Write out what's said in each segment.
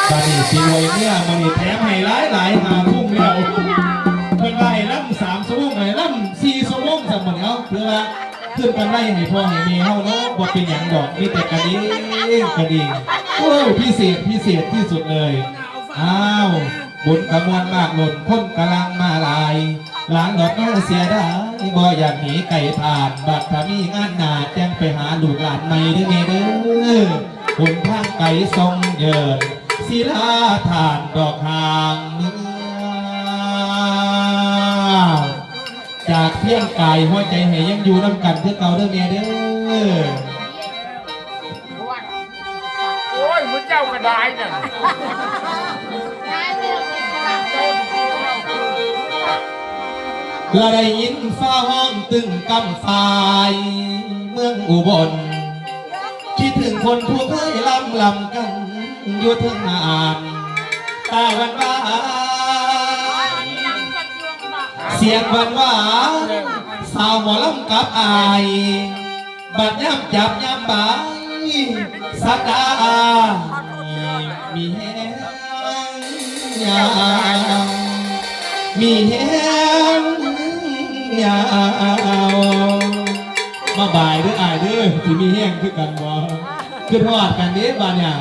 ບາດນີ້ຊິອວຍເມຍ ມື້ນີ້ແຖມໃຫ້ຫຼາຍໆ ຫ້າທຸ່ມແລ້ວ ເພິ່ນວ່າໃຫ້ລຳສາມຊົ່ວໂມງ ໃຫ້ລຳສີ່ຊົ່ວໂມງ ຊັ້ນບາດນີ້ ເອົາ ເພື່ອຄືນກຳໄລໃຫ້ພໍ່ໃຫ້ແມ່ເຮົາເນາະ ບໍ່ເປັນຫຍັງດອກ ມີແຕ່ກັນເອງ ກັນເອງ ໂອ້ຍ ພິເສດ ພິເສດທີ່ສຸດເລີຍ ອ້າວ ບຸນກະມ່ວນມາກລົ້ນ ຄົນກະຫຼັ່ງມາຫຼາຍ ຫຼານລອດມາເສຍດາຍ ບໍ່ຢາກໜີໄກທ່ານ ບັດຖ້າມີງານໜ້າ ຈັ່ງໄປຫາລູກຫຼານໃໝ່ເດີແມ່ເດີ ຫົນທາງໄກຊ່ອງເຢິນ ສິລາທ່ານດອກຫ່າງເມືອ ຈາກພຽງກາຍຫົວໃຈໃຫ້ຍັງຢູ່ນຳກັນຄືເກົ່າເດີແມ່ເດີ. ໂອ້ຍ ໝູ່ເຈົ້າກໍໄດ້ນັ້ນ ລະໄດ້ຍິນຟ້າຮ້ອງຕຶງກຳຝາຍເມືອງອຸບົນ ຄິດເຖິງຄົນຜູ້ເຄີຍລຳລຳກັນຢູ່ເທິງຫານ ຕາຫວານຫວານ ສຽງຫວານຫວານ ສາວໝໍລຳກັບອ້າຍ ບັດຍາມຈັບຍາມບາຍ ສັກດາອ້າຍມີແຮງຍາວ ມີແຮງຍາວ ມາບາຍເດີອ້າຍເດີ ຊິມີແຮງຄືກັນບໍ່? ຄິດຮອດກັນເດ້ບາດນີ້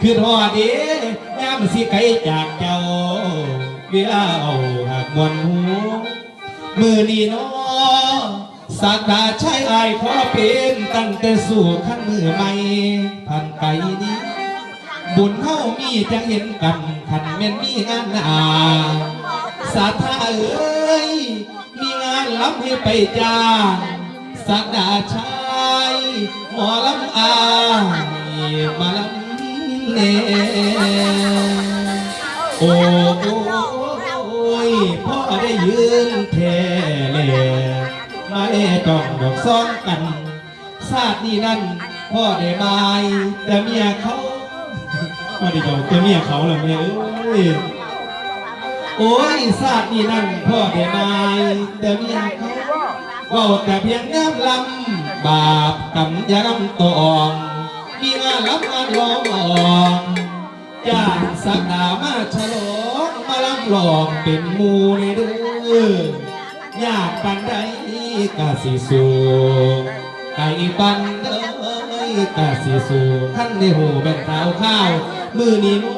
ຄິດຮອດເດ້ ຍາມຊິໄກຈາກເຈົ້າ ເວລາເອົາຫາກມ່ວນຫູ ມື້ນີ້ເນາະ ສັກດາຊາຍອ້າຍຂໍເປັນ ຕັ້ງແຕ່ສູ່ຄັນມື້ໃໝ່ ທ່ານໄກນີ້ ບຸນເຮົາມີຈັ່ງເຫັນກັນ ຄັນແມ່ນມີງານໜ້າ ສັດທາເອີຍ ມີງານລຳໃຫ້ໄປຈ້າງ ສັກດາຊາຍ ໝໍລຳອ້າຍມາລຳແດ່ ໂອ້ຍ ພໍໄດ້ຢືນແທ້ແລ ມາແລຈ້ອງດອກຊອງກັນ ຊາດນີ້ນັ້ນພໍໄດ້ໝາຍແຕ່ເມຍເຂົາ ພໍໄດ້ດອກແຕ່ເມຍເຂົາລະແມ່ເອີຍ ໂອ້ຍ ຊາດນີ້ນັ້ນພໍໄດ້ໝາຍແຕ່ເມຍເຂົາ ເວົ້າແຕ່ພຽງຍາມລຳ ບາບກຳຢ່ານຳຕອງ ມີງານລຳງານຮ້ອງ ຈ້າງສັກດາມາສະຫຼອງ ມາລຳຮ້ອງເປັນໝູ່ແດ່ເດີ ຍາກປານໃດກະຊິສູ້ ໄກປານໃດກະຊິສູ້ ຄັນໄດ້ຮູ້ແມ່ນຂ່າວຄາວ ມື້ນີ້ເນາ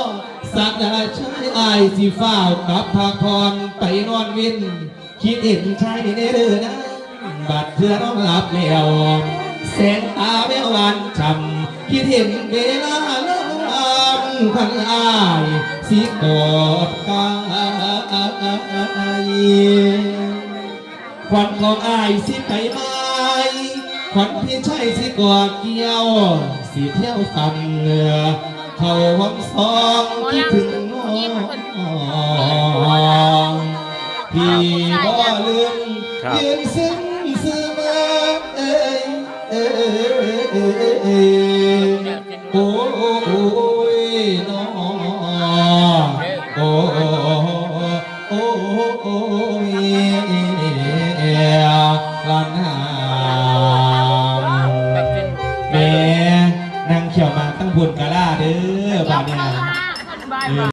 ະ ສັກດາຊາຍອ້າຍຊິຟ້າວກັບພັກຜ່ອນໄປນອນເວັນ ຄິດເຫັນໃຈແດ່ເດີນາງ ບັດເທື່ອນອນຫຼັບແລ້ວ ແສງຕາແວວຫວານຊ່ຳ ຄິດເຫັນເວລາລຳ ຄັນອ້າຍຊິກອດກາຍ ຂວັນຂອງອ້າຍຊິໄປໝາຍ ຂວັນພິໄຊຊິກອດກ່ຽວ ຊິທ່ຽວສຳເໜືອ ເຂົ້າຫ້ອງສອງ ຄິດເຖິງນ້ອງ ທີ່ບໍ່ລືມ ຢືນຊຶມຊຶມ ເອີຍ ໂອ້ຍ ນ້ອງ ໂອ້ຍ ລານນາ ແມ່ ນັ່ງຂ້ຽວໝາກຕັ້ງພຸ້ນກະລາເດີ ບາດນີ້ ເອີ.